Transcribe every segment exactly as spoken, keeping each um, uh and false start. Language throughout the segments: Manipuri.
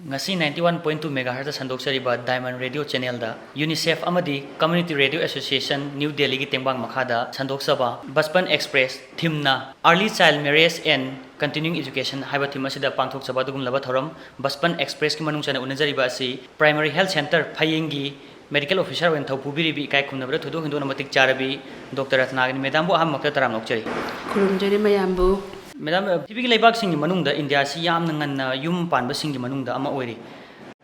ꯉꯁꯤ ninety one point two megahertz ꯁꯟꯗꯣꯛꯆꯔꯤꯕ Diamond Radio channelꯗ UNICEF ꯑꯃꯗꯤ Community Radio Association New Delhiꯒꯤ ꯇꯦꯡꯕꯥꯡ ꯃꯈꯥꯗ ꯁꯟꯗꯣꯛꯆꯕ Bachpan Express themeꯅ Early Child Marriage and Continuing Education ꯍꯥꯏꯕ theme ꯑꯁꯤꯗ ꯄꯥꯡꯊꯣꯛꯆꯕ ꯑꯗꯨꯒꯨꯝꯂꯕ ꯊꯧꯔꯝ꯫ Bachpan Expressꯀꯤ ꯃꯅꯨꯡ ꯆꯟꯅ ꯎꯅꯖꯔꯤꯕ ꯑꯁꯤ Primary Health Centre ꯐꯌꯦꯡꯒꯤ medical officer ꯑꯣꯏꯅ ꯊꯧ ꯄꯨꯕꯤꯔꯤꯕꯤ ꯏꯀꯥꯏ ꯈꯨꯝꯅꯕꯗ ꯊꯣꯏꯗꯣꯛ ꯍꯦꯟꯗꯣꯛꯅ ꯃꯇꯤꯛ ꯆꯥꯔꯕꯤ ꯗꯣꯛꯇꯔ ꯔꯠꯅꯥꯒꯤꯅꯤ꯫ ꯃꯦꯗꯥꯝꯕꯨ ꯑꯍꯥꯟꯕꯃꯛꯇ ꯇꯔꯥꯝꯅ ꯑꯣꯛꯆꯔꯤ꯫ ꯈꯨꯔꯨꯝꯖꯔꯤ ꯃꯌꯥꯝꯕꯨ꯫ ꯃꯦꯗꯥꯝ, ꯄ꯭ꯔꯤꯊꯤꯕꯤꯒꯤ ꯂꯩꯕꯥꯛꯁꯤꯡꯒꯤ ꯃꯅꯨꯡꯗ ꯏꯟꯗꯤꯌꯥꯁꯤ ꯌꯥꯝꯅ ꯉꯟꯅ ꯌꯨꯝ ꯄꯥꯟꯕꯁꯤꯡꯒꯤ ꯃꯅꯨꯡꯗ ꯑꯃ ꯑꯣꯏꯔꯤ꯫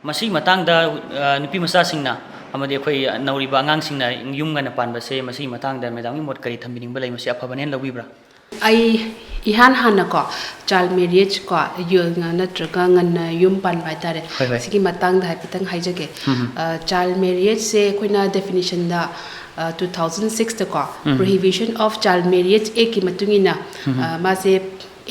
ꯃꯁꯤꯒꯤ ꯃꯇꯥꯡꯗ, ꯑ, ꯅꯨꯄꯤ ꯃꯆꯥꯁꯤꯡꯅ ꯑꯃꯗꯤ ꯑꯩꯈꯣꯏ ꯅꯧꯔꯤꯕ ꯑꯉꯥꯡꯁꯤꯡꯅ ꯌꯨꯝ ꯉꯟꯅ ꯄꯥꯟꯕꯁꯦ, ꯃꯁꯤꯒꯤ ꯃꯇꯥꯡꯗ ꯃꯦꯗꯥꯝꯒꯤ ꯃꯣꯠ ꯀꯔꯤ ꯊꯝꯕꯤꯅꯤꯡꯕ ꯂꯩ? ꯃꯁꯤ ꯑꯐꯕꯅꯦꯅ ꯂꯧꯕꯤꯕ꯭ꯔꯥ? ꯑꯩ ꯏꯍꯥꯟ ꯍꯥꯟꯅꯀꯣ, child marriage ꯀꯣ, ꯌꯨ-, ꯅꯠꯇ꯭ꯔꯒ ꯉꯟꯅ ꯌꯨꯝ ꯄꯥꯟꯕ ꯍꯥꯏꯇꯥꯔꯦ, ꯍꯣꯏ, ꯍꯣꯏ꯫ ꯁꯤꯒꯤ ꯃꯇꯥꯡꯗ ꯍꯥꯏꯐꯦꯠꯇꯪ ꯍꯥꯏꯖꯒꯦ꯫ ꯎꯝ꯫ ꯑ, child marriageꯁꯦ ꯑꯩꯈꯣꯏꯅ definitionꯗ, ꯑ, two thousand sixꯇꯀꯣ, um. Prohibition of Child Marriage Actꯀꯤ ꯃꯇꯨꯡ ꯏꯟꯅ, ꯎꯝ꯫ ꯑ, ꯃꯥꯁꯦ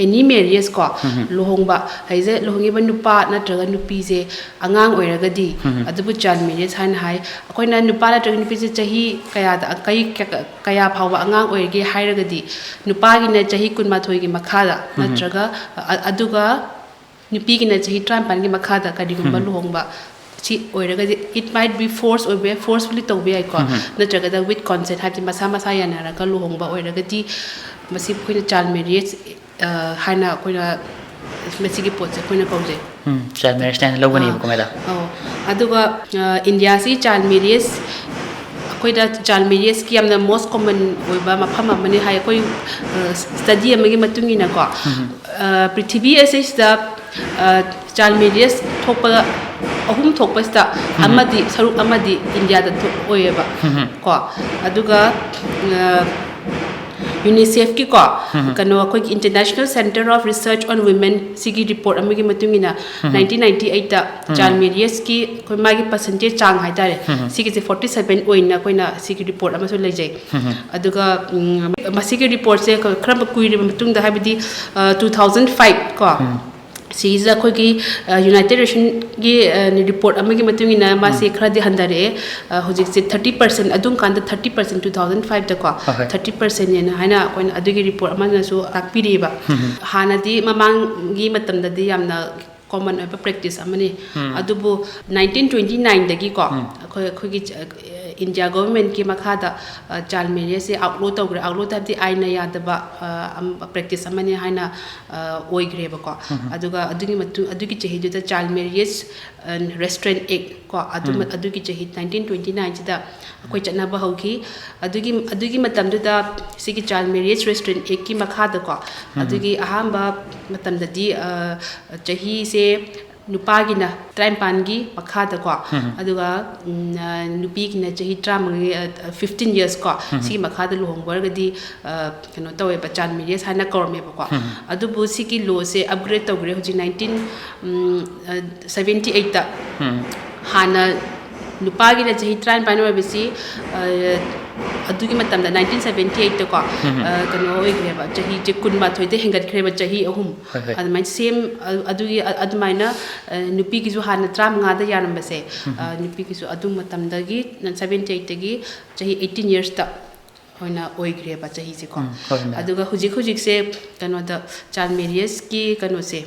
any marriage ꯀꯣ, ꯎꯝ꯫ ꯂꯨꯍꯣꯡꯕ ꯍꯥꯏꯁꯦ, ꯂꯨꯍꯣꯡꯉꯤꯕ ꯅꯨꯄꯥ ꯅꯠꯇ꯭ꯔꯒ ꯅꯨꯄꯤꯁꯦ ꯑꯉꯥꯡ ꯑꯣꯏꯔꯒꯗꯤ, ꯎꯝ꯫ ꯑꯗꯨꯕꯨ child marriage ꯍꯥꯏꯅ ꯍꯥꯏ꯫ ꯑꯩꯈꯣꯏꯅ ꯅꯨꯄꯥ ꯅꯠꯇ꯭ꯔꯒ ꯅꯨꯄꯤꯁꯦ ꯆꯍꯤ ꯀꯌꯥꯗ, ꯀꯩ-, ꯀꯌꯥ ꯐꯥꯎꯕ ꯑꯉꯥꯡ ꯑꯣꯏꯔꯒꯦ ꯍꯥꯏꯔꯒꯗꯤ, ꯅꯨꯄꯥꯒꯤꯅ ꯆꯍꯤ ꯀꯨꯟꯃꯥꯊꯣꯏꯒꯤ ꯃꯈꯥꯗ, ꯎꯝ꯫ ꯅꯠꯇ꯭ꯔꯒ, ꯑ-, ꯑꯗꯨꯒ ꯅꯨꯄꯤꯒꯤꯅ ꯆꯍꯤ ꯇꯔꯥꯅꯤꯄꯥꯟꯒꯤ ꯃꯈꯥꯗ ꯀꯔꯤꯒꯨꯝꯕ ꯎꯝ꯫ ꯂꯨꯍꯣꯡꯕ ꯁꯤ ꯑꯣꯏꯔꯒꯗꯤ, it might be force ꯑꯣꯏꯕ ꯌꯥꯏ, forcefully ꯇꯧꯕ ꯌꯥꯏꯀꯣ, ꯎꯝ꯫ ꯅꯠꯇ꯭ꯔꯒꯅ with consent, ꯍꯥꯏꯕꯗꯤ ꯃꯁꯥ ꯃꯁꯥ ꯌꯥꯅꯔꯒ ꯂꯨꯍꯣꯡꯕ ꯑꯣꯏꯔꯒꯗꯤ, ꯃꯁꯤ ꯑꯩꯈꯣꯏꯅ child marriage, ꯑ, ꯍꯥꯏꯅ ꯑꯩꯈꯣꯏꯅ ꯃꯁꯤꯒꯤ ꯄꯣꯠꯁꯦ ꯑꯩꯈꯣꯏꯅ ꯀꯧꯖꯩ꯫ ꯎꯝ, child marriage ꯍꯥꯏꯅ ꯂꯧꯒꯅꯦꯕꯀꯣ, ꯑꯥ꯫ ꯃꯦꯗꯥꯝ? ꯑꯧ꯫ ꯑꯗꯨꯒ, ꯑ, ꯏꯟꯗꯤꯌꯥꯁꯤ child marriage, ꯑꯩꯈꯣꯏꯗ child marriageꯀꯤ ꯌꯥꯝꯅ most common ꯑꯣꯏꯕ ꯃꯐꯝ ꯑꯃꯅꯤ ꯍꯥꯏ꯫ ꯑꯩꯈꯣꯏ, ꯑ, study ꯑꯃꯒꯤ ꯃꯇꯨꯡ ꯏꯟꯅꯀꯣ, ꯎꯝ꯫ ꯑ, ꯄ꯭ꯔꯤꯊꯤꯕꯤ ꯑꯁꯤꯁꯤꯗ, ꯑ, child marriage ꯊꯣꯛꯄꯗ ꯑꯍꯨꯝ ꯊꯣꯛꯄꯁꯤꯗ ꯎꯝ꯫ ꯑꯃꯗꯤ, ꯁꯔꯨꯛ ꯑꯃꯗꯤ ꯏꯟꯗꯤꯌꯥꯗ ꯊꯣꯛ-, ꯑꯣꯏꯌꯦꯕ꯫ ꯎꯝ꯫ ꯀꯣ, ꯑꯗꯨꯒ, ꯑ, UNICEFꯀꯤꯀꯣ, ꯎꯝ꯫ ꯀꯩꯅꯣ, ꯑꯩꯈꯣꯏꯒꯤ International Centre of Research on Women ꯁꯤꯒꯤ report ꯑꯃꯒꯤ ꯃꯇꯨꯡ ꯏꯟꯅ, ꯎꯝ꯫ nineteen ninety eightꯇ ꯎꯝ꯫ child marriageꯀꯤ ꯑꯩꯈꯣꯏ ꯃꯥꯒꯤ percentage ꯆꯥꯡ ꯍꯥꯏꯇꯥꯔꯦ, ꯎꯝ꯫ ꯁꯤꯒꯤꯁꯦ forty seven ꯑꯣꯏꯅ ꯑꯩꯈꯣꯏꯅ ꯁꯤꯒꯤ report ꯑꯃꯁꯨ ꯂꯩꯖꯩ꯫ ꯎꯝ꯫ ꯑꯗꯨꯒ, ꯎꯝ, ꯃꯁꯤꯒꯤ reportꯁꯦ ꯈꯔ ꯀꯨꯏꯔꯕ ꯃꯇꯨꯡꯗ, ꯍꯥꯏꯕꯗꯤ, ꯑ, two thousand five ꯀꯣ, ꯎꯝ꯫ ꯁꯤꯁꯤꯗ ꯑꯩꯈꯣꯏꯒꯤ, ꯑ, United Nationꯒꯤ, ꯑ, report ꯑꯃꯒꯤ ꯃꯇꯨꯡ ꯏꯟꯅ ꯃꯥꯁꯦ ꯎꯝ꯫ ꯈꯔꯗꯤ ꯍꯟꯊꯔꯛꯑꯦ꯫ ꯑ, ꯍꯧꯖꯤꯛꯁꯦ thirty percent, ꯑꯗꯨꯝ ꯀꯥꯟꯗ thirty percent, two thousand fiveꯇꯀꯣ, ꯍꯣꯏ, ꯍꯣꯏ꯫ Thirty percentꯅꯦꯅ ꯍꯥꯏꯅ ꯑꯩꯈꯣꯏꯅ ꯑꯗꯨꯒꯤ report ꯑꯃꯅꯁꯨ ꯇꯥꯛꯄꯤꯔꯤꯕ꯫ ꯎꯝ꯫ ꯍꯥꯟꯅꯗꯤ ꯃꯃꯥꯡꯒꯤ ꯃꯇꯝꯗꯗꯤ ꯌꯥꯝꯅ ꯀꯣꯃꯟ ꯑꯣꯏꯕ ꯄ꯭ꯔꯦꯛꯇꯤꯁ ꯑꯃꯅꯤ꯫ ꯑꯗꯨꯕꯨ ꯅꯥꯏꯟꯇꯤꯟ ꯇ꯭ꯋꯦꯟꯇꯤ ꯅꯥꯏꯟꯗꯒꯤꯀꯣ ꯑꯩꯈꯣꯏ ꯑꯩꯈꯣꯏꯒꯤ ꯏꯟꯗꯤꯌꯥ ꯒꯣꯚꯔꯟꯃꯦꯟꯠꯀꯤ ꯃꯈꯥꯗ ꯆꯥꯏꯜ ꯃꯦꯔꯤꯌꯦꯖꯁꯦ ꯑꯥꯎꯠꯂꯣ ꯇꯧꯈ꯭ꯔꯦ꯫ ꯑꯥꯎꯠꯂꯣ ꯍꯥꯏꯕꯗꯤ ꯑꯥꯏꯟꯅ ꯌꯥꯗꯕ ꯄ꯭ꯔꯦꯛꯇꯤꯁ ꯑꯃꯅꯤ ꯍꯥꯏꯅ ꯑꯣꯏꯈ꯭ꯔꯦꯕꯀꯣ꯫ ꯑꯗꯨꯒ ꯑꯗꯨꯒꯤ ꯃꯇꯨꯡ ꯑꯗꯨꯒꯤ ꯆꯍꯤꯗꯨꯗ ꯆꯥꯏꯜ ꯃꯦꯔꯤꯌꯦꯖ ꯔꯦꯁꯇ꯭ꯔꯦꯟ ꯑꯦꯛ ꯀꯣ ꯑꯗꯨ ꯑꯗꯨꯒꯤ ꯆꯍꯤ ꯅꯥꯏꯟꯇꯤꯟ ꯇ꯭ꯋꯦꯟꯇꯤ ꯅꯥꯏꯟꯁꯤꯗ ꯑꯩꯈꯣꯏ ꯆꯠꯅꯕ ꯍꯧꯈꯤ꯫ ꯑꯗꯨꯒꯤ ꯑꯗꯨꯒꯤ ꯃꯇꯝꯗꯨꯗ ꯁꯤꯒꯤ ꯆꯥꯏꯜ ꯃꯦꯔꯤꯌꯦꯖ ꯔꯦꯁꯇ꯭ꯔꯦꯟ ꯑꯦꯛꯀꯤ ꯃꯈꯥꯗꯀꯣ ꯑꯗꯨꯒꯤ ꯑꯍꯥꯟꯕ ꯃꯇꯝꯗꯗꯤ ꯆꯍꯤꯁꯦ ꯅꯨꯄꯥꯒꯤꯅ ꯇꯔꯥꯅꯤꯄꯥꯟꯒꯤ ꯃꯈꯥꯗꯀꯣ ꯑꯗꯨꯒ ꯅꯨꯄꯤꯒꯤꯅ ꯆꯍꯤ ꯇꯔꯥꯃꯉꯥꯒꯤ, ꯐꯤꯐꯇꯤꯟ ꯌꯔꯁ ꯀꯣ ꯁꯤꯒꯤ ꯃꯈꯥꯗ ꯂꯨꯍꯣꯡꯕ ꯑꯣꯏꯔꯒꯗꯤ ꯀꯩꯅꯣ ꯇꯧꯋꯦꯕ, ꯆꯥꯏꯜ ꯃꯦꯔꯤꯌꯦꯖ ꯍꯥꯏꯅ ꯀꯧꯔꯝꯃꯦꯕꯀꯣ꯫ ꯑꯗꯨꯕꯨ ꯁꯤꯒꯤ ꯂꯣꯁꯦ ꯑꯞꯒ꯭ꯔꯦꯗ ꯇꯧꯈ꯭ꯔꯦ ꯍꯧꯖꯤꯛ ꯅꯥꯏꯟꯇꯤꯟ ꯁꯚꯦꯟꯇꯤ ꯑꯩꯠꯇ꯫ ꯍꯥꯟꯅ ꯅꯨꯄꯥꯒꯤꯅ ꯆꯍꯤ ꯇꯔꯥꯅꯤꯄꯥꯟ ꯑꯣꯏꯕꯁꯤ ꯑꯗꯨꯒꯤ ꯃꯇꯝꯗ ꯅꯥꯏꯟꯇꯤꯟ ꯁꯚꯦꯟꯇꯤ ꯑꯩꯠꯇꯀꯣ ꯀꯩꯅꯣ ꯑꯣꯏꯈ꯭ꯔꯦꯕ, ꯆꯍꯤꯁꯦ ꯀꯨꯟꯃꯥꯊꯣꯏꯗ ꯍꯦꯟꯒꯠꯈ꯭ꯔꯦꯕ, ꯆꯍꯤ ꯑꯍꯨꯝ꯫ ꯑꯗꯨꯃꯥꯏꯅ ꯁꯦꯝ ꯑꯗꯨꯒꯤ ꯑꯗꯨꯃꯥꯏꯅ ꯅꯨꯄꯤꯒꯤꯁꯨ ꯍꯥꯟꯅ ꯇꯔꯥꯃꯉꯥꯗ ꯌꯥꯔꯝꯕꯁꯦ ꯅꯨꯄꯤꯒꯤꯁꯨ ꯑꯗꯨ ꯃꯇꯝꯗꯒꯤ, ꯁꯚꯦꯟꯇꯤ ꯑꯩꯠꯇꯒꯤ ꯆꯍꯤ ꯑꯩꯠꯇꯤꯟ ꯌꯔꯁꯇ ꯑꯣꯏꯅ ꯑꯣꯏꯈ꯭ꯔꯦꯕ ꯆꯍꯤꯁꯦꯀꯣ꯫ ꯑꯗꯨꯒ ꯍꯧꯖꯤꯛ ꯍꯧꯖꯤꯛꯁꯦ ꯀꯩꯅꯣꯗ ꯆꯥꯏꯜ ꯃꯦꯔꯤꯌꯦꯖꯀꯤ ꯀꯩꯅꯣꯁꯦ,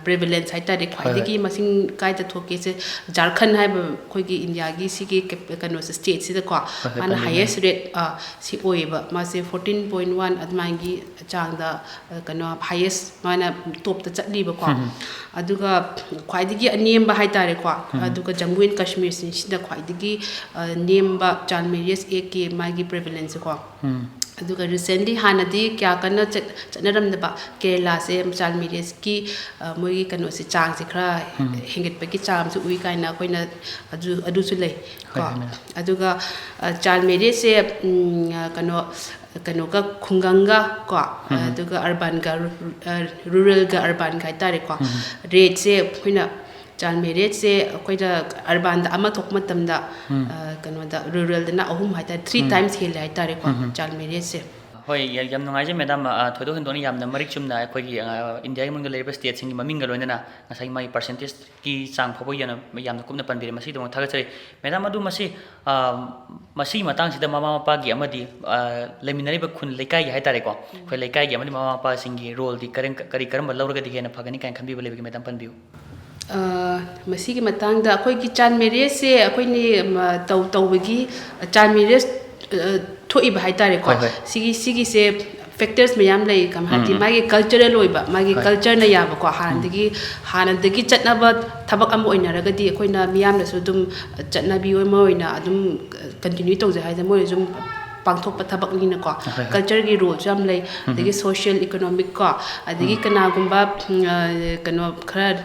ꯄ꯭ꯔꯤꯚꯦꯂꯦꯟꯁ ꯍꯥꯏꯇꯥꯔꯦ, ꯈ꯭ꯋꯥꯏꯗꯒꯤ ꯃꯁꯤꯡ ꯀꯥꯏꯗ ꯊꯣꯛꯀꯦꯁꯦ, ꯖꯥꯔꯈꯟ ꯍꯥꯏꯕ ꯑꯩꯈꯣꯏꯒꯤ ꯏꯟꯗꯤꯌꯥꯒꯤ ꯁꯤꯒꯤ ꯀꯩꯅꯣꯁꯦ, ꯁ꯭ꯇꯦꯠꯁꯤꯗꯀꯣ ꯃꯥꯅ ꯍꯥꯏꯌꯦꯁ ꯔꯦꯠ ꯁꯤ ꯑꯣꯏꯌꯦꯕ꯫ ꯃꯥꯁꯦ ꯐꯣꯔꯇꯤꯟ ꯄꯣꯏꯟ ꯋꯥꯟ ꯑꯗꯨꯃꯥꯏꯅꯒꯤ ꯆꯥꯡꯗ ꯀꯩꯅꯣ ꯍꯥꯏꯌꯦꯁ ꯃꯥꯅ ꯇꯣꯞꯇ ꯆꯠꯂꯤꯕꯀꯣ꯫ ꯑꯗꯨꯒ ꯈ꯭ꯋꯥꯏꯗꯒꯤ ꯑꯅꯦꯝꯕ ꯍꯥꯏꯇꯥꯔꯦꯀꯣ, ꯑꯗꯨꯒ ꯖꯝꯃꯨ ꯑꯦꯟ ꯀꯥꯁꯃꯤꯔꯁꯤꯅ ꯈ꯭ꯋꯥꯏꯗꯒꯤ ꯅꯦꯝꯕ ꯆꯥꯏꯜ ꯃꯦꯔꯤꯌꯦꯖ ꯑꯦꯛꯀꯤ ꯃꯥꯒꯤ ꯄ꯭ꯔꯤꯚꯦꯂꯦꯟꯁꯁꯦꯀꯣ꯫ ꯑꯗꯨꯒ ꯔꯤꯁꯦꯟꯂꯤ ꯍꯥꯟꯅꯗꯤ ꯀꯌꯥ ꯀꯟꯅ ꯆꯠꯅꯔꯝꯗꯕ ꯀꯦꯔꯦꯂꯥꯁꯦ ꯆꯥꯏꯜ ꯃꯦꯔꯤꯌꯦꯖꯀꯤ ꯃꯣꯏꯒꯤ ꯀꯩꯅꯣꯁꯦ, ꯆꯥꯡꯁꯦ ꯈꯔ ꯍꯦꯟꯒꯠꯄꯒꯤ ꯆꯥꯡꯁꯨ ꯎꯏ ꯀꯥꯏꯅ ꯑꯩꯈꯣꯏꯅ ꯑꯗꯨ ꯑꯗꯨꯁꯨ ꯂꯩ ꯀꯣ꯫ ꯑꯗꯨꯒ ꯆꯥꯏꯜ ꯃꯦꯔꯤꯌꯦꯖꯁꯦ ꯀꯩꯅꯣ ꯀꯩꯅꯣꯒ, ꯈꯨꯡꯒꯪꯒ ꯀꯣ ꯑꯗꯨꯒ ꯑꯔꯕꯥꯟꯒ, ꯔꯨꯔꯦꯜꯒ ꯑꯔꯕꯥꯟꯒ ꯍꯥꯏꯇꯥꯔꯦꯀꯣ, ꯔꯦꯠꯁꯦ ꯑꯩꯈꯣꯏꯅ ꯆꯥꯏꯜ ꯃꯦꯔꯤꯌꯦꯖꯁꯦ ꯑꯩꯈꯣꯏꯗ ꯑꯔꯕꯥꯟꯗ ꯑꯃ ꯊꯣꯛꯄ ꯃꯇꯝꯗ ꯀꯩꯅꯣꯗ ꯔꯨꯔꯦꯜꯗꯅ ꯑꯍꯨꯝ ꯍꯥꯏꯇꯥꯔꯦ, ꯊ꯭ꯔꯤ ꯇꯥꯏꯝꯁ ꯍꯦꯜꯂꯦ ꯍꯥꯏꯇꯥꯔꯦꯀꯣ ꯆꯥꯏꯜ ꯃꯦꯔꯤꯌꯦꯖꯁꯦ꯫ ꯍꯣꯏ, ꯌꯥ-, ꯌꯥꯝ ꯅꯨꯡꯉꯥꯏꯖꯩ ꯃꯦꯗꯥꯝ꯫ ꯑ, ꯊꯣꯏꯗꯣꯛ ꯍꯦꯟꯗꯣꯛꯅ ꯌꯥꯝꯅ ꯃꯔꯤꯛ ꯆꯨꯝꯅ ꯑꯩꯈꯣꯏꯒꯤ, ꯑ, ꯏꯟꯗꯤꯌꯥꯒꯤ ꯃꯅꯨꯡꯗ ꯂꯩꯔꯤꯕ ꯁ꯭ꯇꯦꯠꯁꯤꯡꯒꯤ ꯃꯃꯤꯡꯒ ꯂꯣꯏꯅꯅ ꯉꯁꯥꯏꯒꯤ ꯃꯥꯒꯤ ꯄꯥꯔꯁꯦꯟꯇꯦꯖꯀꯤ ꯆꯥꯡ ꯐꯥꯎꯕ ꯌꯥꯝꯅ, ꯌꯥꯝꯅ ꯀꯨꯞꯅ ꯄꯟꯕꯤꯔꯦ꯫ ꯃꯁꯤꯒꯤꯗꯃꯛ ꯊꯥꯒꯠꯆꯔꯤ꯫ ꯃꯦꯗꯥꯝ, ꯑꯗꯨ ꯃꯁꯤ, ꯑ, ꯃꯁꯤꯒꯤ ꯃꯇꯥꯡꯁꯤꯗ ꯃꯃꯥ ꯃꯄꯥꯒꯤ ꯑꯃꯗꯤ, ꯑ, ꯂꯩꯃꯤꯟꯅꯔꯤꯕ ꯈꯨꯟ ꯂꯩꯀꯥꯏꯒꯤ ꯍꯥꯏꯇꯥꯔꯦꯀꯣ, ꯑꯩꯈꯣꯏ ꯂꯩꯀꯥꯏꯒꯤ ꯑꯃꯗꯤ ꯃꯃꯥ ꯃꯄꯥꯁꯤꯡꯒꯤ ꯔꯣꯜꯗꯤ ꯀꯔꯝ-, ꯀꯔꯤ ꯀꯔꯝꯕ ꯂꯧꯔꯒꯗꯤ ꯍꯦꯟꯅ ꯐꯒꯅꯤ ꯀꯥꯏꯅ ꯈꯟꯕꯤꯕ ꯂꯩꯕꯒꯦ ꯃꯦꯗꯥꯝ, ꯄꯟꯕꯤꯌꯨ꯫ ꯑ, ꯃꯁꯤꯒꯤ ꯃꯇꯥꯡꯗ ꯑꯩꯈꯣꯏꯒꯤ ꯆꯥꯏꯜ ꯃꯦꯔꯦꯖꯁꯦ ꯑꯩꯈꯣꯏꯅ, ꯃ, ꯇꯧ-, ꯇꯧꯕꯒꯤ ꯆꯥꯏꯜ ꯃꯦꯔꯦꯖ, ꯑ, ꯊꯣꯛꯏꯕ ꯍꯥꯏꯇꯥꯔꯦꯀꯣ꯫ ꯍꯣꯏ, ꯍꯣꯏ꯫ ꯁꯤꯒꯤ, ꯁꯤꯒꯤꯁꯦ ꯐꯦꯛꯇꯔꯁ ꯃꯌꯥꯝ ꯂꯩ꯫ ꯀꯃꯥꯏ ꯎꯝ, ꯍꯥꯏꯗꯤ, ꯎꯝ꯫ ꯃꯥꯒꯤ ꯀꯜꯆꯔꯦꯜ ꯑꯣꯏꯕ, ꯃꯥꯒꯤ ꯍꯣꯏ꯫ ꯀꯜꯆꯔꯅ ꯌꯥꯕꯀꯣ, ꯎꯝ꯫ ꯍꯥꯟꯅꯗꯒꯤ, ꯍꯥꯟꯅꯗꯒꯤ ꯆꯠꯅꯕ ꯊꯕꯛ ꯑꯃ ꯑꯣꯏꯅꯔꯒꯗꯤ ꯑꯩꯈꯣꯏꯅ ꯃꯤꯌꯥꯝꯅꯁꯨ ꯑꯗꯨꯝ ꯆꯠꯅꯕꯤ ꯑꯃ ꯑꯣꯏꯅ ꯑꯗꯨꯝ ꯀꯟꯇꯤꯅ꯭ꯌꯨ ꯇꯧꯖꯩ ꯍꯥꯏꯗꯤ ꯃꯣꯏꯅꯁꯨ ꯑꯗꯨꯝ ꯄꯥꯡꯊꯣꯛꯄ ꯊꯕꯛꯅꯤꯅꯀꯣ꯫ ꯍꯣꯏ, ꯍꯣꯏ꯫ ꯀꯜꯆꯔꯒꯤ ꯔꯣꯜꯁꯨ ꯌꯥꯝ ꯂꯩ꯫ ꯎꯝ, ꯑꯗꯒꯤ ꯎꯝ꯫ ꯁꯣꯁꯤꯌꯦꯜ ꯏꯀꯣꯅꯣꯃꯤꯛ ꯀꯣ, ꯑꯗꯒꯤ ꯎꯝ꯫ ꯀꯅꯥꯒꯨꯝꯕ, ꯎꯝ, ꯑ, ꯀꯩꯅꯣ ꯈꯔ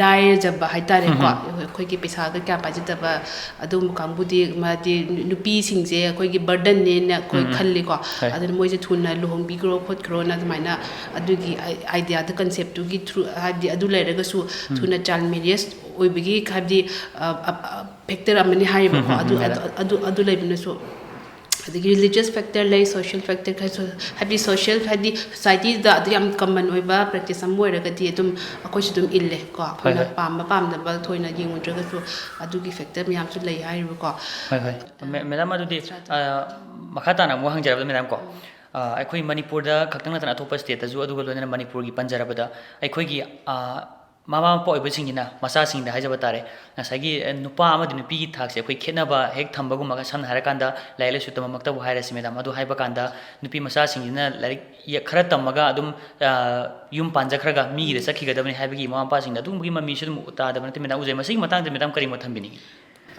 ꯂꯥꯏꯔꯖꯕ ꯍꯥꯏꯇꯥꯔꯦꯀꯣ, ꯎꯝ, ꯎꯝ꯫ ꯑꯩꯈꯣꯏꯒꯤ ꯄꯩꯁꯥꯒ ꯀꯌꯥ ꯄꯥꯏꯖꯗꯕ ꯑꯗꯨꯒꯨꯝꯕ ꯀꯥꯡꯕꯨꯗꯤ, ꯃꯥꯗꯤ ꯅꯨꯄꯤꯁꯤꯡꯁꯦ ꯑꯩꯈꯣꯏꯒꯤ ꯕꯔꯗꯟꯅꯦꯅ ꯑꯩꯈꯣꯏ ꯎꯝ, ꯎꯝ꯫ ꯈꯜꯂꯤꯀꯣ꯫ ꯍꯣꯏ꯫ ꯑꯗꯨꯅ ꯃꯣꯏꯁꯦ ꯊꯨꯅ ꯂꯨꯍꯣꯡꯕꯤꯈ꯭ꯔꯣ ꯈꯣꯠꯈ꯭ꯔꯣꯅ ꯑꯗꯨꯃꯥꯏꯅ ꯑꯗꯨꯒꯤ ꯑꯥꯏ-, ꯑꯥꯏꯗꯤꯌꯥꯗ, ꯀꯟꯁꯦꯞꯇꯨꯒꯤ ꯊ꯭ꯔꯨ, ꯍꯥꯏꯕꯗꯤ ꯑꯗꯨ ꯂꯩꯔꯒꯁꯨ ꯎꯝ꯫ ꯊꯨꯅ ꯆꯥꯏꯜ ꯃꯦꯔꯤꯌꯦꯖ ꯑꯣꯏꯕꯒꯤ, ꯍꯥꯏꯕꯗꯤ, ꯑ, ꯑ, ꯑ, ꯐꯦꯛꯇꯔ ꯑꯃꯅꯤ ꯍꯥꯏꯔꯤꯕꯀꯣ꯫ ꯎꯝ, ꯎꯝ, ꯑꯗꯨ, ꯎꯝ, ꯑꯗꯨ, ꯃꯦꯗꯥꯝ꯫ ꯑꯗꯨ, ꯑꯗꯨ ꯂꯩꯕꯅꯁꯨ꯫ ꯑꯗꯒꯤ ꯔꯤꯂꯤꯖꯤꯌꯁ ꯐꯦꯛꯇꯔ ꯂꯩ, ꯁꯣꯁꯤꯌꯦꯜ ꯐꯦꯛꯇꯔ ꯈꯔꯁꯨ, ꯍꯥꯏꯕꯗꯤ ꯁꯣꯁꯤꯌꯦꯜ, ꯍꯥꯏꯗꯤ ꯁꯣꯁꯥꯏꯇꯤꯗ ꯑꯗꯨ ꯌꯥꯝ ꯀꯃꯟ ꯑꯣꯏꯕ ꯄ꯭ꯔꯦꯛꯇꯤꯁ ꯑꯃ ꯑꯣꯏꯔꯒꯗꯤ ꯑꯗꯨꯝ ꯑꯩꯈꯣꯏꯁꯨ ꯑꯗꯨꯝ ꯏꯜꯂꯦ ꯀꯣ꯫ ꯍꯣꯏ, ꯑꯩꯈꯣꯏꯅ ꯍꯣꯏ꯫ ꯄꯥꯝꯕ ꯄꯥꯝꯗꯕ ꯊꯣꯏꯅ ꯌꯦꯡꯉꯨꯗ꯭ꯔꯒꯁꯨ ꯑꯗꯨꯒꯤ ꯐꯦꯛꯇꯔ ꯃꯌꯥꯝꯁꯨ ꯂꯩ ꯍꯥꯏꯔꯤꯕꯀꯣ꯫ ꯍꯣꯏ, ꯍꯣꯏ꯫ ꯃꯦ-, ꯃꯦꯗꯥꯝ, ꯑꯗꯨꯗꯤ, ꯑ, ꯃꯈꯥ ꯇꯥꯅ ꯑꯃꯨꯛ ꯍꯪꯖꯔꯕꯗ, ꯃꯦꯗꯥꯝ ꯀꯣ, ꯑ, ꯑꯩꯈꯣꯏ ꯃꯅꯤꯄꯨꯔꯗ ꯈꯛꯇꯪ ꯅꯠꯇꯅ ꯑꯇꯣꯞꯄ ꯁ꯭ꯇꯦꯠꯇꯁꯨ, ꯑꯗꯨꯒ ꯂꯣꯏꯅꯅ ꯃꯅꯤꯄꯨꯔꯒꯤ ꯄꯟꯖꯔꯕꯗ ꯑꯩꯈꯣꯏꯒꯤ, ꯑ, ꯃꯃꯥ ꯃꯄꯥ ꯑꯣꯏꯕꯁꯤꯡꯁꯤꯅ ꯃꯆꯥꯁꯤꯡꯗ ꯍꯥꯏꯖꯕ ꯇꯥꯔꯦ, ꯉꯁꯥꯏꯒꯤ, ꯑ, ꯅꯨꯄꯥ ꯑꯃꯗꯤ ꯅꯨꯄꯤꯒꯤ ꯊꯥꯛꯁꯦ ꯑꯩꯈꯣꯏ ꯈꯦꯠꯅꯕ ꯍꯦꯛ ꯊꯝꯕꯒꯨꯝꯕꯒ, ꯁꯝꯅ ꯍꯥꯏꯔꯀꯥꯟꯗ ꯂꯥꯏꯔꯤꯛ ꯂꯥꯏꯁꯨ ꯇꯝꯃꯛꯇꯕꯨ ꯍꯥꯏꯔꯁꯤ ꯃꯦꯗꯥꯝ, ꯑꯗꯨ ꯍꯥꯏꯕ ꯀꯥꯟꯗ ꯅꯨꯄꯤ ꯃꯆꯥꯁꯤꯡꯁꯤꯅ ꯂꯥꯏꯔꯤꯛ ꯌꯦ-, ꯈꯔ ꯇꯝꯃꯒ ꯑꯗꯨꯝ, ꯑ, ꯌꯨꯝ ꯄꯥꯟꯖꯈ꯭ꯔꯒ ꯃꯤꯒꯤꯗ ꯆꯠꯈꯤꯒꯗꯕꯅꯤ ꯍꯥꯏꯕꯒꯤ ꯃꯃꯥ ꯃꯄꯥꯁꯤꯡꯗ ꯑꯗꯨꯒꯨꯝꯕꯒꯤ ꯃꯃꯤꯁꯨ ꯑꯗꯨꯝ ꯇꯥꯗꯕ ꯅꯠꯇꯦ ꯃꯦꯗꯥꯝ, ꯎꯖꯩ꯫ ꯃꯁꯤꯒꯤ ꯃꯇꯥꯡꯗ ꯃꯦꯗꯥꯝ ꯀꯔꯤ ꯃꯣꯠ ꯊꯝꯕꯤꯅꯤꯡꯉꯤ?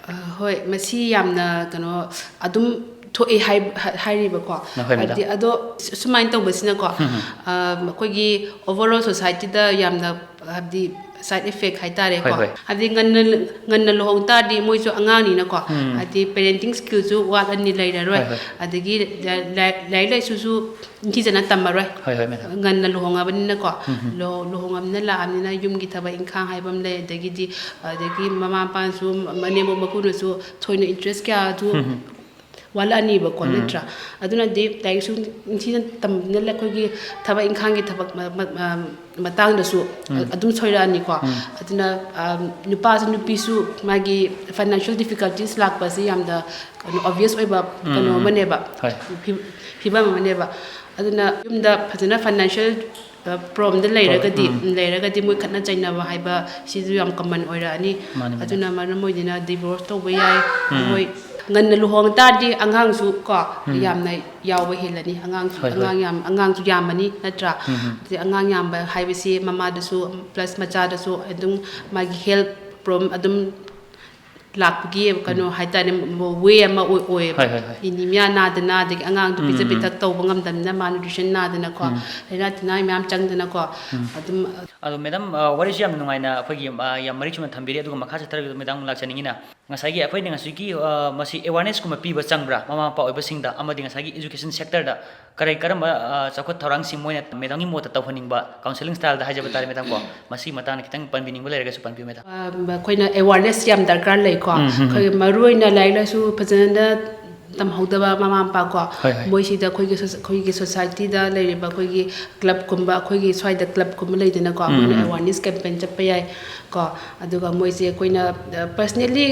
ꯑ, ꯍꯣꯏ, ꯃꯁꯤ ꯌꯥꯝꯅ ꯀꯩꯅꯣ ꯑꯗꯨꯝ ꯊꯣꯛꯑꯦ ꯍꯥꯏ-, ꯍꯥꯏ-, ꯍꯥꯏꯔꯤꯕꯀꯣ꯫ ꯍꯣꯏ, ꯃꯦꯗꯥꯝ꯫ ꯍꯥꯏꯕꯗꯤ ꯑꯗꯣ ꯁꯨꯃꯥꯏꯅ ꯇꯧꯕꯁꯤꯅꯀꯣ, ꯎꯝ, ꯎꯝ꯫ ꯑ, ꯑꯩꯈꯣꯏꯒꯤ ꯑꯣꯚꯔꯑꯣꯜ ꯁꯣꯁꯥꯏꯇꯤꯗ ꯌꯥꯝꯅ, ꯍꯥꯏꯕꯗꯤ ꯁꯥꯏꯠ ꯏꯐꯦꯛ ꯍꯥꯏꯇꯥꯔꯦꯀꯣ꯫ ꯍꯣꯏ, ꯍꯣꯏ꯫ ꯍꯥꯏꯕꯗꯤ ꯉꯟꯅ, ꯉꯟꯅ ꯂꯨꯍꯣꯡ ꯇꯥꯔꯗꯤ ꯃꯣꯏꯁꯨ ꯑꯉꯥꯡꯅꯤꯅꯀꯣ, ꯎꯝ꯫ ꯍꯥꯏꯕꯗꯤ ꯄꯦꯔꯦꯟꯇꯤꯡ ꯁ꯭ꯀꯤꯜꯁꯨ ꯋꯥꯠꯂꯅꯤ, ꯂꯩꯔꯔꯣꯏ꯫ ꯍꯣꯏ, ꯍꯣꯏ꯫ ꯑꯗꯒꯤ ꯂꯥꯏ-, ꯂꯥꯏ-, ꯂꯥꯏꯔꯤꯛ ꯂꯥꯏꯁꯨꯁꯨ ꯅꯤꯡꯊꯤꯖꯅ ꯇꯝꯃꯔꯣꯏ꯫ ꯍꯣꯏ, ꯍꯣꯏ, ꯃꯦꯗꯥꯝ꯫ ꯉꯟꯅ ꯂꯨꯍꯣꯡꯉꯕꯅꯤꯅꯀꯣ꯫ ꯎꯝ, ꯎꯝ꯫ ꯂꯨꯍꯣ-, ꯂꯨꯍꯣꯡꯉꯕꯅꯤꯅ ꯂꯥꯛꯑꯕꯅꯤꯅ ꯌꯨꯝꯒꯤ ꯊꯕꯛ ꯏꯪꯈꯥꯡ ꯍꯥꯏꯕ ꯑꯃ ꯂꯩ, ꯑꯗꯒꯤꯗꯤ, ꯑꯗꯒꯤ ꯃꯃꯥ ꯃꯄꯥꯅꯁꯨ, ꯃꯅꯦꯝꯕꯣꯛ ꯃꯀꯨꯅꯁꯨ ꯊꯣꯏꯅ ꯏꯟꯇꯔꯦꯁ ꯀꯌꯥ ꯑꯗꯨ ꯎꯝ, ꯎꯝ꯫ ꯋꯥꯠꯂꯛꯑꯅꯤꯕꯀꯣ, ꯅꯠꯇ꯭ꯔꯥ? ꯑꯗꯨꯅꯗꯤ ꯂꯥꯏꯔꯤꯛꯁꯨ ꯅꯤꯡꯊꯤꯅ ꯇꯝꯕꯅꯤꯅ ꯑꯩꯈꯣꯏꯒꯤ ꯊꯕꯛ ꯏꯪꯈꯥꯡꯒꯤ ꯊꯕꯛ ꯃ-, ꯃ-, ꯃ-, ꯃꯇꯥꯡꯗꯁꯨ ꯑꯗꯨꯝ ꯁꯣꯏꯔꯛꯑꯅꯤꯀꯣ꯫ ꯑꯗꯨꯅ, ꯑ, ꯅꯨꯄꯥꯁꯨ ꯅꯨꯄꯤꯁꯨ ꯃꯥꯒꯤ financial difficulties ꯂꯥꯛꯄꯁꯤ ꯌꯥꯝꯅ ꯀꯩꯅꯣ, obvious ꯑꯣꯏꯕ ꯀꯩꯅꯣ ꯑꯃꯅꯦꯕ, ꯍꯣꯏ꯫ ꯐꯤ-, ꯐꯤꯕꯝ ꯑꯃꯅꯦꯕ꯫ ꯑꯗꯨꯅ ꯌꯨꯝꯗ ꯐꯖꯅ financial, ꯑ, problemꯗ ꯂꯩꯔꯒꯗꯤ, ꯎꯝ꯫ ꯂꯩꯔꯒꯗꯤ ꯃꯣꯏ ꯈꯠꯅ ꯆꯩꯅꯕ ꯍꯥꯏꯕ ꯁꯤꯁꯨ ꯌꯥꯝ common ꯑꯣꯏꯔꯛꯑꯅꯤ꯫ ꯃꯥꯅꯤ, ꯃꯥꯅꯤ꯫ ꯑꯗꯨꯅ ꯃꯔꯝ ꯑꯣꯏꯗꯨꯅ divorce ꯇꯧꯕ ꯌꯥꯏ꯫ ꯎꯝ꯫ ꯃꯣꯏ ꯉꯟꯅ ꯂꯨꯍꯣꯡ ꯇꯥꯔꯗꯤ ꯑꯉꯥꯡꯁꯨ ꯀꯣ, ꯎꯝ꯫ ꯌꯥꯝꯅ ꯌꯥꯎꯕ ꯍꯦꯜꯂꯅꯤ꯫ ꯑꯉꯥꯡꯁꯨ, ꯍꯣꯏ, ꯍꯣꯏ꯫ ꯑꯉꯥꯡ ꯌꯥꯝ, ꯑꯉꯥꯡꯁꯨ ꯌꯥꯝꯃꯅꯤ, ꯅꯠꯇ꯭ꯔꯥ? ꯎꯝ, ꯎꯝ꯫ ꯑꯗꯩ ꯑꯉꯥꯡ ꯌꯥꯝꯕ ꯍꯥꯏꯕꯁꯤ ꯃꯃꯥꯗꯁꯨ plus ꯃꯆꯥꯗꯁꯨ ꯑꯗꯨꯝ ꯃꯥꯒꯤ health problem ꯑꯗꯨꯝ ꯂꯥꯛꯄꯒꯤ ꯀꯩꯅꯣ ꯍꯥꯏꯇꯥꯔꯦ, way ꯑꯃ ꯑꯣꯏ-, ꯑꯣꯏꯌꯦꯕ꯫ ꯍꯣꯏ, ꯍꯣꯏ, ꯍꯣꯏ꯫ Anemia ꯅꯥꯗꯅ, ꯑꯗꯒꯤ ꯑꯉꯥꯡꯗꯨ ꯎꯝ, ꯄꯤꯖ ꯎꯝ꯫ ꯄꯤꯊꯛ ꯇꯧꯕ ꯉꯝꯗꯕꯅꯤꯅ malnutrition ꯅꯥꯗꯅꯀꯣ, ꯎꯝ꯫ ꯂꯥꯏꯅꯥ ꯇꯤꯟꯅꯥ ꯃꯌꯥꯝ ꯆꯪꯗꯅꯀꯣ, ꯎꯝ꯫ ꯑꯗꯨꯝ ꯑꯗꯣ madam, ꯑ, ꯋꯥꯔꯤꯁꯨ ꯌꯥꯝ ꯅꯨꯡꯉꯥꯏꯅ ꯑꯩꯈꯣꯏꯒꯤ, ꯑ, ꯌꯥꯝ ꯃꯔꯤꯛ ꯆꯨꯝꯅ ꯊꯝꯕꯤꯔꯤ, ꯑꯗꯨꯒ ꯃꯈꯥ ꯆꯠꯊꯔꯒ madam ꯂꯥꯛꯆꯅꯤꯡꯉꯤꯅ, ꯉꯁꯥꯏꯒꯤ ꯑꯩꯈꯣꯏꯅ ꯉꯁꯤꯒꯤ, ꯑ, ꯃꯁꯤ awarenessꯀꯨꯝꯕ ꯄꯤꯕ ꯆꯪꯕ꯭ꯔꯥ ꯃꯃꯥ ꯃꯄꯥ ꯑꯣꯏꯕꯁꯤꯡꯗ, ꯑꯃꯗꯤ ꯉꯁꯥꯏꯒꯤ education sectorꯗ ꯀꯔꯤ ꯀꯔꯝꯕ, ꯑ, ꯆꯥꯎꯈꯠ ꯊꯧꯔꯥꯡꯁꯤꯡ ꯃꯣꯏꯅ madamꯒꯤ ꯃꯣꯠꯇ ꯇꯧꯍꯟꯅꯤꯡꯕ, counselling styleꯗ ꯍꯥꯏꯖꯕ ꯇꯥꯔꯦ madamꯀꯣ, ꯃꯁꯤꯒꯤ ꯃꯇꯥꯡꯗ ꯈꯤꯇꯪ ꯄꯟꯕꯤꯅꯤꯡꯕ ꯂꯩꯔꯒꯁꯨ ꯄꯟꯕꯤꯌꯨ madam꯫ ꯑ, ꯑꯩꯈꯣꯏꯅ awareness ꯌꯥꯝ ꯗꯔꯀꯥꯔ ꯂꯩꯀꯣ꯫ ꯎꯝ, ꯎꯝ, ꯎꯝ꯫ ꯑꯩꯈꯣꯏꯒꯤ ꯃꯔꯨꯑꯣꯏꯅ ꯂꯥꯏꯔꯤꯛ ꯂꯥꯏꯁꯨ ꯐꯖꯅ ꯇꯝꯍꯧꯗꯕ ꯃꯃꯥ ꯃꯄꯥ ꯀꯣ, ꯍꯣꯏ, ꯍꯣꯏ꯫ ꯃꯣꯏꯁꯤꯗ ꯑꯩꯈꯣꯏꯒꯤ ꯁꯣꯁ-, ꯑꯩꯈꯣꯏꯒꯤ societyꯗ ꯂꯩꯔꯤꯕ ꯑꯩꯈꯣꯏꯒꯤ clubꯀꯨꯝꯕ, ꯑꯩꯈꯣꯏꯒꯤ ꯁ꯭ꯋꯥꯏꯗ clubꯀꯨꯝꯕ ꯂꯩꯗꯅꯀꯣ, ꯎꯝ, ꯃꯣꯏꯅ ꯎꯝ꯫ Awareness campaign ꯆꯠꯄ ꯌꯥꯏ ꯀꯣ꯫ ꯑꯗꯨꯒ ꯃꯣꯏꯁꯦ ꯑꯩꯈꯣꯏꯅ, ꯑ, personally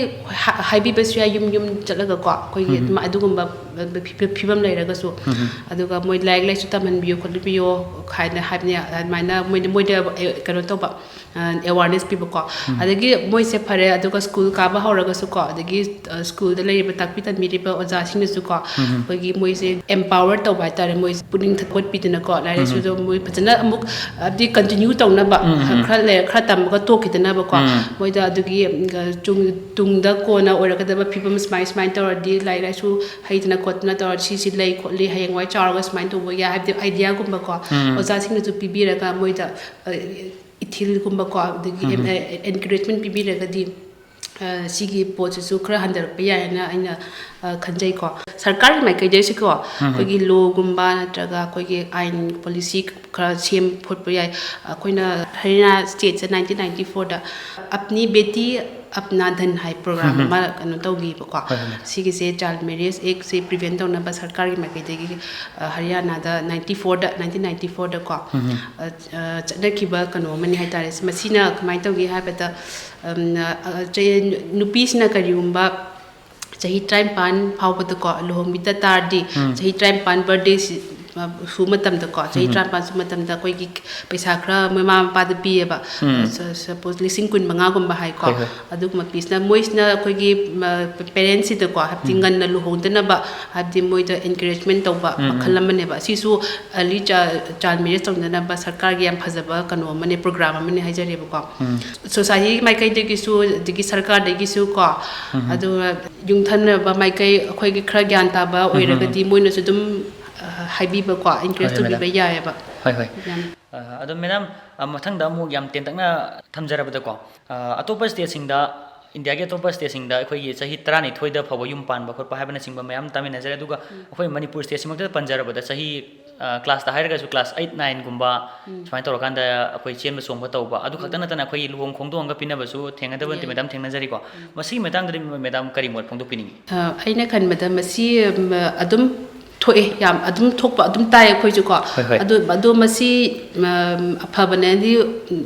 ꯍꯥ-, ꯍꯥꯏꯕꯤꯕꯁꯨ ꯌꯥꯏ, ꯌꯨꯝ ꯌꯨꯝ ꯆꯠꯂꯒꯀꯣ, ꯑꯩꯈꯣꯏꯒꯤ ꯎꯝ꯫ ꯑꯗꯨꯝ ꯑꯗꯨꯒꯨꯝꯕ, ꯑ, ꯐꯤ-, ꯐꯤꯕꯝ ꯂꯩꯔꯒꯁꯨ꯫ ꯎꯝ꯫ ꯑꯗꯨꯒ ꯃꯣꯏ ꯂꯥꯏꯔꯤꯛ ꯂꯥꯏꯁꯨ ꯇꯝꯍꯟꯕꯤꯌꯣ ꯈꯣꯠꯍꯟꯕꯤꯌꯣ ꯍꯥꯏꯅ ꯍꯥꯏꯕꯅꯦ, ꯑꯗꯨꯃꯥꯏꯅ ꯃꯣꯏꯅ, ꯃꯣꯏꯗ, ꯑ, ꯀꯩꯅꯣ ꯇꯧꯕ, ꯑ, awareness ꯄꯤꯕꯀꯣ꯫ ꯎꯝ꯫ ꯑꯗꯒꯤ ꯃꯣꯏꯁꯦ ꯐꯔꯦ, ꯑꯗꯨꯒ school ꯀꯥꯕ ꯍꯧꯔꯒꯁꯨꯀꯣ, ꯑꯗꯒꯤ, ꯑ, schoolꯗ ꯂꯩꯔꯤꯕ ꯇꯥꯛꯄꯤ ꯇꯝꯕꯤꯔꯤꯕ ꯑꯣꯖꯥꯁꯤꯡꯅꯁꯨꯀꯣ, ꯎꯝ꯫ ꯑꯩꯈꯣꯏꯒꯤ ꯃꯣꯏꯁꯦ empower ꯇꯧꯕ ꯍꯥꯏꯇꯥꯔꯦ, ꯃꯣꯏꯁꯦ ꯄꯨꯛꯅꯤꯡ ꯊꯧꯒꯠꯄꯤꯗꯅꯀꯣ, ꯂꯥꯏꯔꯤꯛ ꯎꯝ꯫ ꯂꯥꯏꯁꯨꯗꯣ ꯃꯣꯏ ꯐꯖꯅ ꯑꯃꯨꯛ, ꯍꯥꯏꯕꯗꯤ continue ꯇꯧꯅꯕ, ꯎꯝ, ꯎꯝ꯫ ꯈꯔ ꯂꯩꯔ-, ꯈꯔ ꯇꯝꯃꯒ ꯇꯣꯛꯈꯤꯗꯅꯕꯀꯣ, ꯎꯝ꯫ ꯃꯣꯏꯗ ꯑꯗꯨꯒꯤ, ꯎꯝ, ꯇꯨꯡ-, ꯇꯨꯡꯗ ꯀꯣꯟꯅ ꯑꯣꯏꯔꯛꯀꯗꯕ ꯐꯤꯕꯝ ꯁꯨꯃꯥꯏ, ꯁꯨꯃꯥꯏꯅ ꯇꯧꯔꯗꯤ ꯂꯥꯏꯔꯤꯛ ꯂꯥꯏꯁꯨ ꯍꯩꯗꯅ ꯈꯣꯠꯇꯅ ꯇꯧꯔꯗꯤ ꯁꯤꯁꯤ ꯂꯩ ꯈꯣꯠꯂꯤ, ꯍꯌꯦꯡꯋꯥꯏ ꯆꯥꯎꯔꯒ ꯁꯨꯃꯥꯏꯅ ꯇꯧꯕ ꯌꯥꯏ ꯍꯥꯏꯕꯗꯤ ideaꯒꯨꯝꯕꯀꯣ, ꯎꯝ꯫ ꯑꯣꯖꯥꯁꯤꯡꯅꯁꯨ ꯄꯤꯕꯤꯔꯒ ꯃꯣꯏꯗ, ꯑ, ꯏꯊꯤꯜꯒꯨꯝꯕꯀꯣ, ꯑꯗꯒꯤ ꯎꯝ꯫ ꯑꯦꯟ-, ꯑꯦ-, encouragement ꯄꯤꯕꯤꯔꯒꯗꯤ, ꯑ, ꯁꯤꯒꯤ ꯄꯣꯠꯁꯤꯁꯨ ꯈꯔ ꯍꯟꯊꯔꯛꯄ ꯌꯥꯏ ꯍꯥꯏꯅ ꯑꯩꯅ, ꯑ, ꯈꯟꯖꯩꯀꯣ꯫ ꯁꯔꯀꯥꯔꯒꯤ ꯃꯥꯏꯀꯩꯗꯒꯤꯁꯨꯀꯣ, ꯎꯝ꯫ ꯑꯩꯈꯣꯏꯒꯤ lawꯒꯨꯝꯕ ꯅꯠꯇ꯭ꯔꯒ ꯑꯩꯈꯣꯏꯒꯤ ꯑꯥꯏꯟ policy ꯈꯔ ꯁꯦꯝ ꯈꯣꯠꯄ ꯌꯥꯏ꯫ ꯑꯩꯈꯣꯏꯅ ꯍꯔꯤꯌꯥꯅꯥ stateꯁꯦ nineteen ninety fourꯗ Apni Beti ꯑꯞꯅꯥ ꯙꯟ ꯍꯥꯏ ꯄ꯭ꯔꯣꯒ꯭ꯔꯥꯝ ꯑꯃ ꯀꯩꯅꯣ ꯇꯧꯈꯤꯕꯀꯣ꯫ ꯍꯣꯏ, ꯍꯣꯏ, ꯃꯦꯝ꯫ ꯁꯤꯒꯤꯁꯦ ꯆꯥꯏꯜ ꯃꯦꯔꯤꯌꯦꯖ ꯑꯦꯛꯁꯦ ꯄ꯭ꯔꯤꯚꯦꯟ ꯇꯧꯅꯕ ꯁꯔꯀꯥꯔꯒꯤ ꯃꯥꯏꯀꯩꯗꯒꯤ, ꯑ, ꯍꯔꯤꯌꯥꯅꯥꯗ ꯅꯥꯏꯟꯇꯤ ꯐꯣꯔꯗ, ꯅꯥꯏꯟꯇꯤꯟ ꯅꯥꯏꯟꯇꯤ ꯐꯣꯔꯗꯀꯣ, ꯎꯝ, ꯎꯝ꯫ ꯑ, ꯑ, ꯆꯠꯅꯈꯤꯕ ꯀꯩꯅꯣ ꯑꯃꯅꯤ ꯍꯥꯏꯇꯥꯔꯦ꯫ ꯃꯁꯤꯅ ꯀꯃꯥꯏꯅ ꯇꯧꯒꯦ ꯍꯥꯏꯕꯗ, ꯑꯝ, ꯑ, ꯆ-, ꯅꯨꯄꯤꯁꯤꯅ ꯀꯔꯤꯒꯨꯝꯕ ꯆꯍꯤ ꯇꯔꯥꯅꯤꯄꯥꯟ ꯐꯥꯎꯕꯗꯀꯣ ꯂꯨꯍꯣꯡꯕꯤꯗ ꯇꯥꯔꯗꯤ, ꯎꯝ꯫ ꯆꯍꯤ ꯇꯔꯥꯅꯤꯄꯥꯟ ꯕꯥꯔꯗꯦ ꯁꯤ, ꯑ, ꯁꯨ ꯃꯇꯝꯗꯀꯣ, ꯆꯍꯤ ꯎꯝ꯫ ꯇꯔꯥꯅꯤꯄꯥꯟ ꯁꯨ ꯃꯇꯝꯗ ꯑꯩꯈꯣꯏꯒꯤ ꯄꯩꯁꯥ ꯈꯔ ꯃꯃꯥ ꯃꯄꯥꯗ ꯄꯤꯌꯦꯕ꯫ ꯎꯝ꯫ ꯁ-, ꯁꯄꯣꯁ ꯂꯤꯁꯤꯡ ꯀꯨꯟ ꯃꯉꯥꯒꯨꯝꯕ ꯍꯥꯏꯀꯣ꯫ ꯍꯣꯏ, ꯍꯣꯏ꯫ ꯑꯗꯨꯒꯨꯝꯕ ꯄꯤꯁꯤꯅ ꯃꯣꯏꯁꯤꯅ ꯑꯩꯈꯣꯏꯒꯤ, ꯃ, ꯄꯦꯔꯦꯟꯁꯁꯤꯗꯀꯣ, ꯍꯥꯏꯕꯗꯤ ꯎꯝ꯫ ꯉꯟꯅ ꯂꯨꯍꯣꯡꯗꯅꯕ, ꯍꯥꯏꯕꯗꯤ ꯃꯣꯏꯗ ꯑꯦꯟꯀꯔꯦꯖꯃꯦꯟ ꯇꯧꯕ ꯎꯝ, ꯎꯝ꯫ ꯃꯈꯜ ꯑꯃꯅꯦꯕ꯫ ꯑꯁꯤꯁꯨ ꯑꯔꯂꯤ ꯆꯥꯏꯜ, ꯆꯥꯏꯜ ꯃꯦꯔꯤꯌꯦꯖ ꯇꯧꯗꯅꯕ ꯁꯔꯀꯥꯔꯒꯤ ꯌꯥꯝ ꯐꯖꯕ ꯀꯩꯅꯣ ꯑꯃꯅꯦ, ꯄ꯭ꯔꯣꯒ꯭ꯔꯥꯝ ꯑꯃꯅꯦ ꯍꯥꯏꯖꯔꯤꯕꯀꯣ꯫ ꯎꯝ꯫ ꯁꯣꯁꯥꯏꯇꯤꯒꯤ ꯃꯥꯏꯀꯩꯗꯒꯤꯁꯨ, ꯑꯗꯒꯤ ꯁꯔꯀꯥꯔꯗꯒꯤꯁꯨ ꯀꯣ, ꯎꯝ, ꯎꯝ꯫ ꯑꯗꯨꯒ ꯌꯨꯝꯊꯪꯅꯕ ꯃꯥꯏꯀꯩ ꯑꯩꯈꯣꯏꯒꯤ ꯈꯔ ꯒ꯭ꯌꯥꯟ ꯇꯥꯕ ꯎꯝ, ꯎꯝ, ꯎꯝ꯫ ꯑꯣꯏꯔꯒꯗꯤ ꯃꯣꯏꯅꯁꯨ ꯑꯗꯨꯝ, ꯑ, ꯍꯥꯏꯕꯤꯕꯀꯣ, ꯍꯣꯏ, ꯍꯣꯏ, ꯃꯦꯗꯥꯝ꯫ ꯍꯣꯏ, ꯍꯣꯏ꯫ ꯌꯥꯝ ꯑ, ꯑꯗꯣ ꯃꯦꯗꯥꯝ, ꯑ, ꯃꯊꯪꯗ ꯑꯃꯨꯛ ꯌꯥꯝ ꯇꯦꯟꯇꯛꯅ ꯊꯝꯖꯔꯕꯗꯀꯣ, ꯑ, ꯑꯇꯣꯞꯄ ꯁ꯭ꯇꯦꯠꯁꯤꯡꯗ, ꯏꯟꯗꯤꯌꯥꯒꯤ ꯑꯇꯣꯞꯄ ꯁ꯭ꯇꯦꯠꯁꯤꯡꯗ ꯑꯩꯈꯣꯏꯒꯤ ꯆꯍꯤ ꯇꯔꯥꯅꯤꯊꯣꯏꯗ ꯐꯥꯎꯕ ꯌꯨꯝ ꯄꯥꯟꯕ ꯈꯣꯠꯄ ꯍꯥꯏꯕꯅꯆꯤꯡꯕ ꯃꯌꯥꯝ ꯇꯥꯃꯤꯟꯅꯖꯔꯦ꯫ ꯑꯗꯨꯒ ꯎꯝ꯫ ꯑꯩꯈꯣꯏ ꯃꯅꯤꯄꯨꯔ ꯁ꯭ꯇꯦꯠꯁꯤꯃꯛꯇꯗ ꯄꯟꯖꯔꯕꯗ ꯆꯍꯤ, ꯑ, ꯀ꯭ꯂꯥꯁꯇ ꯍꯥꯏꯔꯒꯁꯨ ꯀ꯭ꯂꯥꯁ ꯑꯩꯠ, ꯅꯥꯏꯟꯒꯨꯝꯕ ꯎꯝ꯫ ꯁꯨꯃꯥꯏꯅ ꯇꯧꯔꯀꯥꯟꯗ ꯑꯩꯈꯣꯏ ꯆꯦꯟꯕ ꯆꯣꯡꯕ ꯇꯧꯕ, ꯑꯗꯨ ꯈꯛꯇ ꯎꯝ꯫ ꯅꯠꯇꯅ ꯑꯩꯈꯣꯏꯒꯤ ꯂꯨꯍꯣꯡ ꯈꯣꯡꯗꯣꯡꯕꯒ ꯄꯤꯅꯕꯁꯨ ꯊꯦꯡꯅꯗꯕ ꯅꯠꯇꯦ ꯌꯥꯏ꯫ ꯃꯦꯗꯥꯝ, ꯊꯦꯡꯅꯖꯔꯤꯀꯣ꯫ ꯎꯝ꯫ ꯃꯁꯤꯒꯤ ꯃꯇꯥꯡꯗꯗꯤ ꯃꯦꯗꯥꯝ ꯀꯔꯤ ꯃꯣꯠ ꯐꯣꯡꯗꯣꯛꯄꯤꯅꯤꯡꯉꯤ? ꯑ, ꯑꯩꯅ ꯈꯟꯕꯗ ꯃꯁꯤ, ꯎꯝ, ꯑꯗꯨꯝ ꯊꯣꯛꯑꯦ, ꯌꯥꯝ ꯑꯗꯨꯝ ꯊꯣꯛꯄ ꯑꯗꯨꯝ ꯇꯥꯏ ꯑꯩꯈꯣꯏꯁꯨꯀꯣ꯫ ꯍꯣꯏ, ꯍꯣꯏ꯫ ꯑꯗꯨ, ꯑꯗꯨ ꯃꯁꯤ, ꯎꯝ, ꯑꯐꯕꯅꯦꯗꯤ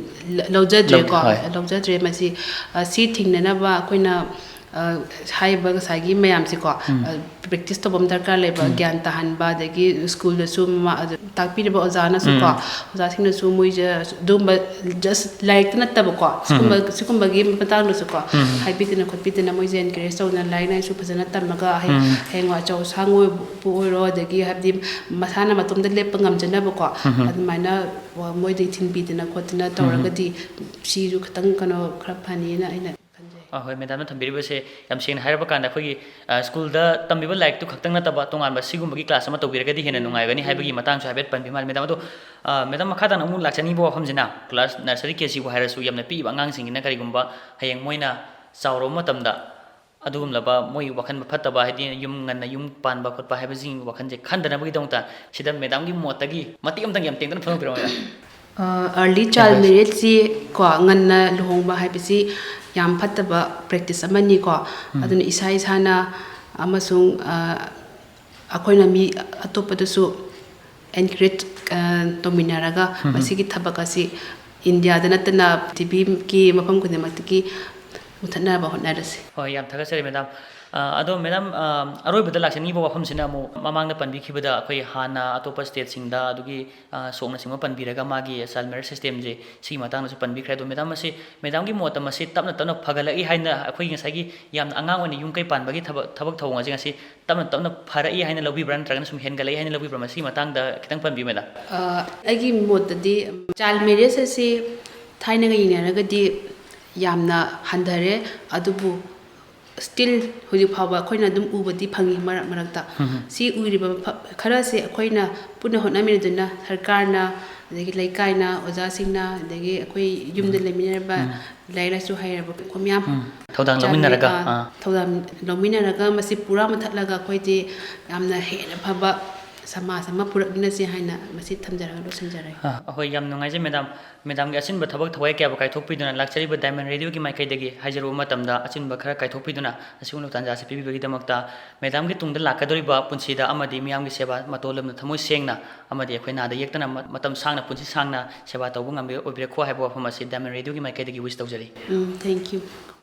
ꯂꯧꯖꯗ꯭ꯔꯦꯀꯣ, ꯂꯧ-, ꯍꯣꯏ꯫ ꯂꯧꯖꯗ꯭ꯔꯦ ꯃꯁꯤ꯫ ꯑ, ꯁꯤ ꯊꯤꯡꯅꯅꯕ ꯑꯩꯈꯣꯏꯅ, ꯑ, ꯍꯥꯏꯔꯤꯕ ꯉꯁꯥꯏꯒꯤ ꯃꯌꯥꯝꯁꯦꯀꯣ, ꯎꯝ꯫ ꯑ, ꯄ꯭ꯔꯦꯛꯇꯤꯁ ꯇꯧꯕ ꯑꯃ ꯗꯔꯀꯥꯔ ꯂꯩꯕ, ꯎꯝ꯫ ꯒ꯭ꯌꯥꯟ ꯇꯥꯍꯟꯕ, ꯑꯗꯒꯤ ꯁ꯭ꯀꯨꯜꯗꯁꯨ ꯃꯃꯥ-, ꯑꯗꯨ ꯇꯥꯛꯄꯤꯔꯤꯕ ꯑꯣꯖꯥꯅꯁꯨꯀꯣ, ꯎꯝ꯫ ꯑꯣꯖꯥꯁꯤꯡꯅꯁꯨ ꯃꯣꯏꯁꯦ ꯑꯗꯨꯝꯕ just ꯂꯥꯏꯔꯤꯛꯇ ꯅꯠꯇꯕꯀꯣ, ꯎꯝ꯫ ꯁꯤꯒꯨꯝꯕ, ꯁꯤꯒꯨꯝꯕꯒꯤ ꯃꯇꯥꯡꯗꯁꯨꯀꯣ ꯎꯝ꯫ ꯍꯥꯏꯕꯤꯗꯅ ꯈꯣꯠꯄꯤꯗꯅ ꯃꯣꯏꯁꯦ encourage ꯇꯧꯗꯅ ꯂꯥꯏꯔꯤꯛ ꯂꯥꯏꯁꯨ ꯐꯖꯅ ꯇꯝꯃꯒ ꯍꯌꯦꯡ, ꯎꯝ꯫ ꯍꯌꯦꯡꯋꯥꯏ ꯑꯆꯧ ꯑꯁꯥꯡ ꯑꯣꯏꯕꯨ ꯑꯣꯏꯔꯣ, ꯑꯗꯒꯤ ꯍꯥꯏꯕꯗꯤ ꯃꯁꯥꯅ ꯃꯇꯣꯝꯇ ꯂꯦꯞꯄ ꯉꯝꯖꯅꯕꯀꯣ, ꯎꯝ꯫ ꯑꯗꯨꯃꯥꯏꯅ ꯃꯣꯏꯗ ꯏꯊꯤꯟ ꯄꯤꯗꯅ ꯈꯣꯠꯇꯅ ꯎꯝ꯫ ꯇꯧꯔꯒꯗꯤ ꯁꯤꯁꯨ ꯈꯤꯇꯪ ꯀꯩꯅꯣ ꯈꯔ ꯐꯅꯤꯅ ꯑꯩꯅ ꯈꯟꯖꯩ꯫ ꯑ, ꯍꯣꯏ, ꯃꯦꯗꯥꯝꯅ ꯊꯝꯕꯤꯔꯤꯕꯁꯦ ꯌꯥꯝ ꯁꯦꯡꯅ ꯍꯥꯏꯔꯕ ꯀꯥꯟꯗ ꯑꯩꯈꯣꯏꯒꯤ, ꯑ, ꯁ꯭ꯀꯨꯜꯗ ꯇꯝꯕꯤꯕ ꯂꯥꯏꯔꯤꯛꯇꯨ ꯈꯛꯇꯪ ꯅꯠꯇꯕ ꯇꯣꯉꯥꯟꯕ ꯁꯤꯒꯨꯝꯕꯒꯤ ꯀ꯭ꯂꯥꯁ ꯑꯃ ꯇꯧꯕꯤꯔꯒꯗꯤ ꯍꯦꯟꯅ ꯎꯝ, ꯅꯨꯡꯉꯥꯏꯒꯅꯤ ꯎꯝ꯫ ꯍꯥꯏꯕꯒꯤ ꯃꯇꯥꯡꯁꯨ ꯍꯥꯏꯐꯦꯠ ꯄꯟꯕꯤ ꯃꯥꯜꯂꯤ꯫ ꯃꯦꯗꯥꯝ, ꯑꯗꯣ, ꯑ, ꯃꯦꯗꯥꯝ, ꯃꯈꯥ ꯇꯥꯅ ꯑꯃꯨꯛ ꯂꯥꯛꯆꯅꯤꯡꯕ ꯋꯥꯐꯝꯁꯤꯅ ꯀ꯭ꯂꯥꯁ ꯅꯔꯁꯔꯤ, ꯀꯦ ꯖꯤꯕꯨ ꯍꯥꯏꯔꯁꯨ ꯌꯥꯝꯅ ꯄꯤꯛꯏꯕ ꯑꯉꯥꯡꯁꯤꯡꯁꯤꯅ ꯀꯔꯤꯒꯨꯝꯕ ꯍꯌꯦꯡ ꯃꯣꯏꯅ ꯆꯥꯎꯔꯕ ꯃꯇꯝꯗ ꯑꯗꯨꯒꯨꯝꯂꯕ ꯃꯣꯏ ꯋꯥꯈꯜ ꯐꯠꯇꯕ, ꯍꯥꯏꯗꯤ ꯌꯨꯝ ꯉꯟꯅ ꯌꯨꯝ ꯄꯥꯟꯕ ꯈꯣꯠꯄ ꯍꯥꯏꯕꯁꯤꯡꯒꯤ ꯋꯥꯈꯜꯁꯦ ꯈꯟꯗꯅꯕꯒꯤꯗꯃꯛꯇ ꯁꯤꯗ ꯃꯦꯗꯥꯝꯒꯤ ꯃꯣꯠꯇꯒꯤ ꯃꯇꯦꯛ ꯑꯃꯇꯪ ꯌꯥꯝ ꯇꯦꯟꯇꯛꯅ ꯐꯣꯡꯗꯣꯛꯄꯤꯔꯛꯑꯣ, ꯃꯦꯗꯥꯝ꯫ ꯑ, early child marriageꯁꯤ ꯀꯣ, ꯉꯟꯅ ꯂꯨꯍꯣꯡꯕ ꯍꯥꯏꯕꯁꯤ ꯌꯥꯝ ꯐꯠꯇꯕ practice ꯑꯃꯅꯤꯀꯣ꯫ ꯑꯗꯨꯅ ꯏꯁꯥ ꯏꯁꯥꯅ ꯑꯃꯁꯨꯡ, ꯑ, ꯑꯩꯈꯣꯏꯅ ꯃꯤ ꯑꯇꯣꯞꯄꯗꯁꯨ encourage, ꯑ, ꯇꯧꯃꯤꯟꯅꯔꯒ ꯃꯁꯤꯒꯤ ꯊꯕꯛ ꯑꯁꯤ ꯏꯟꯗꯤꯌꯥꯗ ꯅꯠꯇꯅ ꯄ꯭ꯔꯤꯊꯤꯕꯤꯒꯤ ꯃꯐꯝ ꯈꯨꯗꯤꯡꯃꯛꯇꯒꯤ ꯃꯨꯊꯠꯅꯕ ꯍꯣꯠꯅꯔꯁꯤ꯫ ꯍꯣꯏ, ꯌꯥꯝ ꯊꯥꯒꯠꯆꯔꯤ ꯃꯦꯗꯥꯝ꯫ ꯑ, ꯑꯗꯣ ꯃꯦꯗꯥꯝ, ꯑ, ꯑꯔꯣꯏꯕꯗ ꯂꯥꯛꯆꯅꯤꯡꯉꯤꯕ ꯋꯥꯐꯝꯁꯤꯅ ꯑꯃꯨꯛ ꯃꯃꯥꯡꯗ ꯄꯟꯕꯤꯈꯤꯕꯗ ꯑꯩꯈꯣꯏ ꯍꯥꯟꯅ ꯑꯇꯣꯞꯄ stateꯁꯤꯡꯗ ꯑꯗꯨꯒꯤ, ꯑ, ꯁꯣꯛꯅꯆꯤꯡꯕ ꯄꯟꯕꯤꯔꯒ ꯃꯥꯒꯤ child marriage systemꯁꯦ ꯁꯤꯒꯤ ꯃꯇꯥꯡꯗꯁꯨ ꯄꯟꯕꯤꯈ꯭ꯔꯦ꯫ ꯑꯗꯣ ꯃꯦꯗꯥꯝ, ꯃꯁꯤ, ꯃꯦꯗꯥꯝꯒꯤ ꯃꯣꯠꯇ ꯃꯁꯤ ꯇꯞꯅ ꯇꯞꯅ ꯐꯒꯠꯂꯛꯏ ꯍꯥꯏꯅ ꯑꯩꯈꯣꯏꯒꯤ ꯉꯁꯥꯏꯒꯤ ꯌꯥꯝꯅ ꯑꯉꯥꯡ ꯑꯣꯏꯅ ꯌꯨꯝ ꯀꯩ ꯄꯥꯟꯕꯒꯤ ꯊꯕꯛ, ꯊꯕꯛ ꯊꯧꯑꯣꯡ ꯑꯁꯤ ꯉꯁꯤ ꯇꯞꯅ ꯇꯞꯅ ꯐꯔꯛꯏ ꯍꯥꯏꯅ ꯂꯧꯕꯤꯕ꯭ꯔꯥ, ꯅꯠꯇ꯭ꯔꯒꯅ ꯁꯨꯝ ꯍꯦꯟꯒꯠꯂꯛꯏ ꯍꯥꯏꯅ ꯂꯧꯕꯤꯕ꯭ꯔꯥ? ꯃꯁꯤꯒꯤ ꯃꯇꯥꯡꯗ ꯈꯤꯇꯪ ꯄꯟꯕꯤꯌꯨ ꯃꯦꯗꯥꯝ꯫ ꯑ, ꯑꯩꯒꯤ ꯃꯣꯠꯇꯗꯤ child marriage ꯑꯁꯤ ꯊꯥꯏꯅꯒ ꯌꯦꯡꯅꯔꯒꯗꯤ ꯌꯥꯝꯅ ꯍꯟꯊꯔꯦ, ꯑꯗꯨꯕꯨ still ꯍꯧꯖꯤꯛ ꯐꯥꯎꯕ ꯑꯩꯈꯣꯏꯅ ꯑꯗꯨꯝ ꯎꯕꯗꯤ ꯐꯪꯉꯤ ꯃꯔꯛ ꯃꯔꯛꯇ꯫ ꯁꯤ ꯎꯔꯤꯕ ꯃꯐ-, ꯈꯔꯁꯦ ꯑꯩꯈꯣꯏꯅ ꯄꯨꯟꯅ ꯍꯣꯠꯅꯃꯤꯟꯅꯗꯨꯅ ꯁꯔꯀꯥꯔꯅ, ꯑꯗꯒꯤ ꯂꯩꯀꯥꯏꯅ, ꯑꯣꯖꯥꯁꯤꯡꯅ, ꯑꯗꯒꯤ ꯑꯩꯈꯣꯏ ꯌꯨꯝꯗ ꯂꯩꯃꯤꯟꯅꯔꯤꯕ ꯂꯥꯏꯔꯤꯛ ꯂꯥꯏꯁꯨ ꯍꯩꯔꯕ ꯑꯩꯈꯣꯏ ꯃꯌꯥꯝ ꯊꯧꯗꯥꯡ ꯆꯥꯃꯤ-, ꯂꯧꯃꯤꯟꯅꯔꯒ, ꯑ, ꯑꯥ꯫ ꯊꯧꯗꯥꯡ ꯂꯧꯃꯤꯟꯅꯔꯒ ꯃꯁꯤ ꯄꯨꯔꯥ ꯃꯨꯊꯠꯂꯒ ꯑꯩꯈꯣꯏꯗꯤ ꯌꯥꯝꯅ ꯍꯦꯟꯅ ꯐꯕ ꯁꯃꯥꯖ ꯑꯃ ꯄꯨꯔꯛꯃꯤꯟꯅꯁꯤ ꯍꯥꯏꯅ ꯃꯁꯤ ꯊꯝꯖꯔꯒ ꯂꯣꯏꯁꯤꯟꯖꯔꯒꯦ꯫ ꯑ, ꯑꯍꯣꯏ, ꯌꯥꯝ ꯅꯨꯡꯉꯥꯏꯖꯩ ꯃꯦꯗꯥꯝ꯫ ꯃꯦꯗꯥꯝꯒꯤ ꯑꯆꯤꯟꯕ ꯊꯕꯛ ꯊꯧꯋꯥꯏ ꯀꯌꯥꯕꯨ ꯀꯥꯏꯊꯣꯛꯄꯤꯗꯨꯅ ꯂꯥꯛꯆꯔꯤꯕ Diamond Radioꯒꯤ ꯃꯥꯏꯀꯩꯗꯒꯤ ꯍꯥꯏꯖꯔꯨꯕ ꯃꯇꯝꯗ ꯑꯆꯤꯟꯕ ꯈꯔ ꯀꯥꯏꯊꯣꯛꯄꯤꯗꯨꯅ ꯑꯁꯤꯒꯨꯝꯂꯕ ꯇꯥꯟꯖꯥ ꯑꯁꯤ ꯄꯤꯕꯤꯕꯒꯤꯗꯃꯛꯇ ꯃꯦꯗꯥꯝꯒꯤ ꯇꯨꯡꯗ ꯂꯥꯛꯀꯗꯧꯔꯤꯕ ꯄꯨꯟꯁꯤꯗ ꯑꯃꯗꯤ ꯃꯤꯌꯥꯝꯒꯤ ꯁꯦꯕꯥ ꯃꯇꯣꯜ ꯂꯨꯝꯅ ꯊꯃꯣꯏ ꯁꯦꯡꯅ ꯑꯃꯗꯤ ꯑꯩꯈꯣꯏ ꯅꯥꯗ ꯌꯦꯛꯇꯅ ꯃ-, ꯃꯇꯝ ꯁꯥꯡꯅ ꯄꯨꯟꯁꯤ ꯁꯥꯡꯅ ꯁꯦꯕꯥ ꯇꯧꯕ ꯉꯝꯕ ꯑꯣꯏꯕꯤꯔꯛꯈꯣ ꯍꯥꯏꯕ ꯋꯥꯐꯝ ꯑꯁꯤ Diamond Radioꯒꯤ ꯃꯥꯏꯀꯩꯗꯒꯤ wish ꯇꯧꯖꯔꯤ꯫ ꯎꯝ, thank you꯫